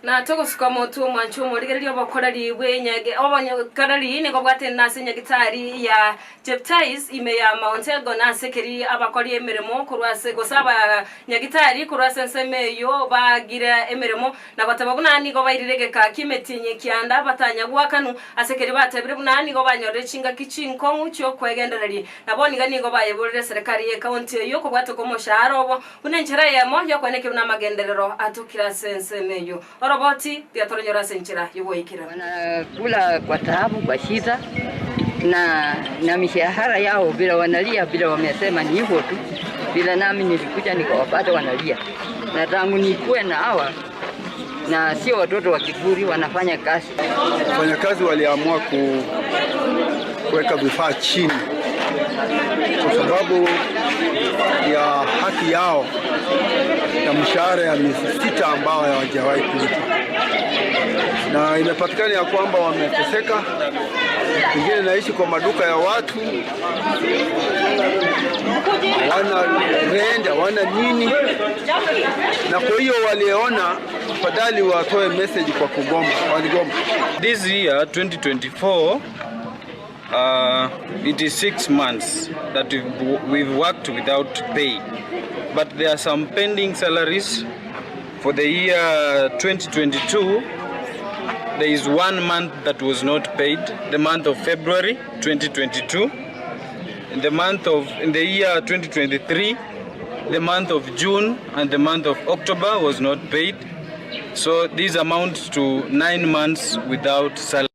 Na togosuka omotwe omwanche omorigereria obokoreri bw'enyage obokoreri nigo bwatenena ase enyagitari ya Cheptais ime ya Mount Elgon ase keri abakori emeremo korwa ase gose abanyagitari korwa ase ensemo eyio bagire emeremo na goteba buna nigo bairire egeka ki'emetienyi ekianda batanya goakanwa ase keri batebire buna nigo banyorire chingaki chinkong'u chi'okwegendereria na bono iga nigo bayeborire eserekari y'ekaunti eyio kobwatoka omoshahara obo Buna enchera eyemo y'okoenekia buna amagenderero atokire ase ensemo eyio, oroboti tiatoronyora ase enchera y'ogoikeranu. Wanakula kwa taabu, kwa shida na na mishahara yao vile wanalia vile wamesema ni hivyo tu, vile nami nilikuja nikawapata wanalia, na tangu nikuwe na hawa na sio watoto wa kiburi, wanafanya kazi. Wafanyakazi waliamua ku, kuweka vifaa chini kwa sababu ya haki yao ya mshahara ya miezi sita ambao hawajawahi kulipwa, na imepatikana ya kwamba wameteseka, wengine naishi kwa maduka ya watu, hawana rent, hawana nini, na kwa hiyo waliona afadhali watoe message kwa kugoma, waligoma. This year 2024 it is 6 months that we've worked without pay, but there are some pending salaries for the year 2022. There is one month that was not paid, the month of February 2022. In the year 2023, the month of June and the month of October was not paid. So these amount to 9 months without salary.